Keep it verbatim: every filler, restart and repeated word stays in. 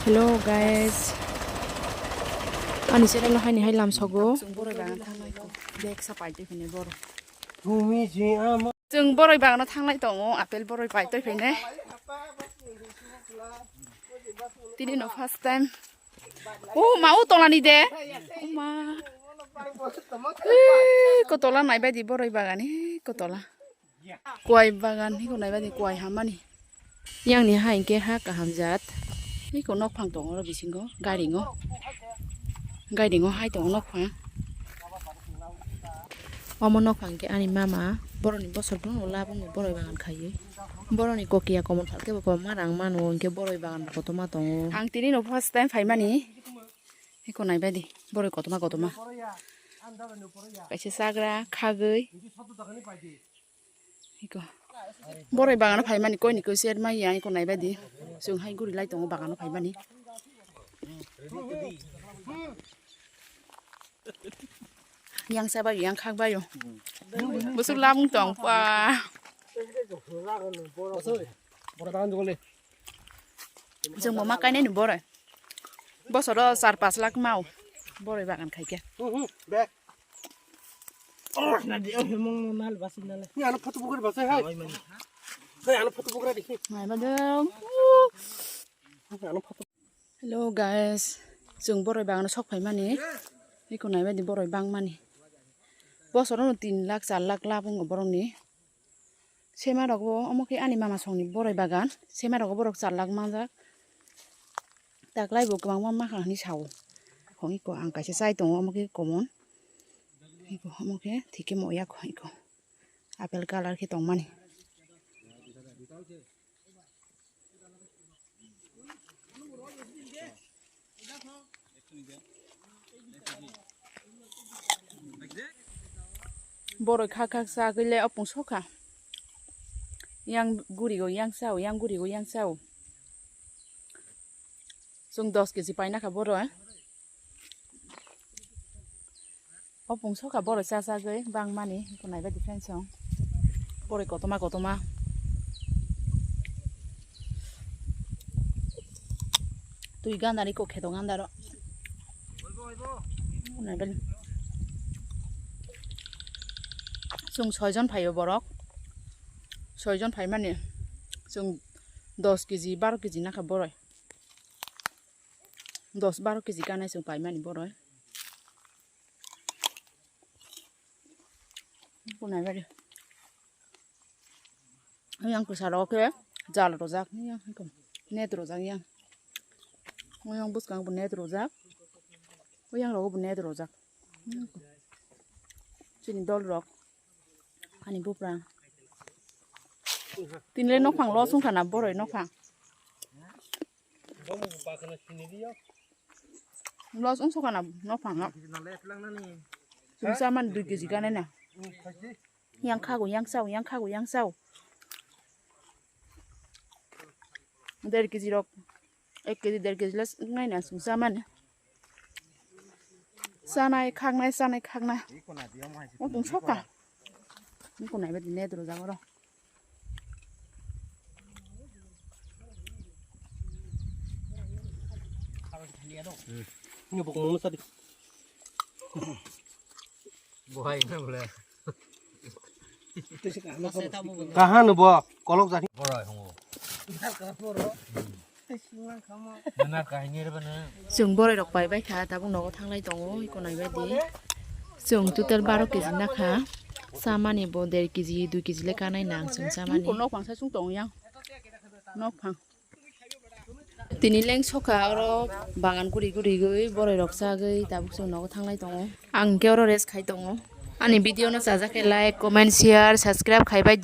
Hello guys, ani channel no haini hai lam sogo. Chwng boroi bagano thanglai tongo. Bag sa paitwi hwnwi borok. Chwng boroi bagano thanglai tongo, apple boroi paitwi hwnwi. Tini no first time. O ma, o tolani de. O ma. Ei, ko tola naibaidi boroi bagan, ei, ko tola. Kuai bagan, hiko naibaidi kuai hamani. Yang ni ha hingke ha kaham jat. Hiko nokphang tongo oro bisingo, gairingo. Gairingo hai tongo nokphang. Omo nokphang hingke ani mama, boroni bosor brum labungo boroi bagan khaiwi. Boroni kokiya komon phalke bo kwbangma rang mano, hingke boroi bagan bo kotorma tongo. Ang tini no first time phaimani. Hiko naibaidi, boroi kotorma kotorma. Kaisa chagra, khagwi. Iko. Boroi bagano phaimani koini koi ser maya iko naibaidi. Chwng hai guri lai tongo bagano phaimani. Yang sabayo, yang khakbayo. Busuk labung tong pa. Chwng bo ma kainai ni boroi. Bosoro char pas lakh mao. Boroi bagan khaikhe. Ni ano photo bugar basa hai. Hai ano photo bugar dikhi. Naiba dong. Ano photo. Hello guys, chwng boroi bagano sok phaimani. Iko naibaidi boroi bangmani. Bosoro no tin lakh, char lakh labungo borokni. Sema rok bo omo khe ani mama songni boroi bagan. Sema rok borok char lakh manjak. Taklai bo kwbangma mankha hinwi sao. Khong iko ang kaisa chai tongo omo khe common. Iko omo khe thike mo yak iko. Apple colour khe tongmani. Boroi kha kha sagwi le opung sokha. Yang gurigo yang sao, yang gurigo yang sao. Chwng dos kg paina kha boroi. Opung sokha boroi cha chagwi bangmani, iko naibaidi friends song. Boroi kotorma kotorma. Twi gandari iko kheto gandaro. Naibaidi. Chwng soijon phaio borok. Soijon phaimani chwng dos kg, baro kg nakha boroi. Dos baro kg kanai chwng paimani boroi. Kunai bari. Yang kwsa rok khe jal rojak, yang net rojak yang. Yang bwskang bo net rojak. Yang rogo bo net rojak. Chini dol rok. Ani buprang. Tinle nokphang los wngkha na boroi nokphang. Los wngsoka na nokphang no. Chwngsa man dui kg gana na. Yang khago yang sao, yang khago yang sao. Der kg rok, ek kg der kg le wngnai na chwngsa mani. Chanai khaknai, chanai khaknai. Opung sokha. Nukho naibaidi net rojak oro. Ini bukung mana tadi? Buhai na bole. Kahan bo kolok jani. Boroi hongo. Bana kahini re bana. Chwng boroi rok pai bai kha, tabuk nogo thanglai tongo, iko naibaidi. Chwng total baro kg nakha. Chamani bo der kg, dui kg le kanai nang chwng chamani. Nokphang sa chwng tongo yang. Nokphang. Tini leng sokha oro bagan guri guri gwi boroi rok chagwi tabuk chwng nogo thanglai tongo. Ang khe oro rest khai tongo. Ani video no chajak khe like, comment, share, subscribe khai bai di.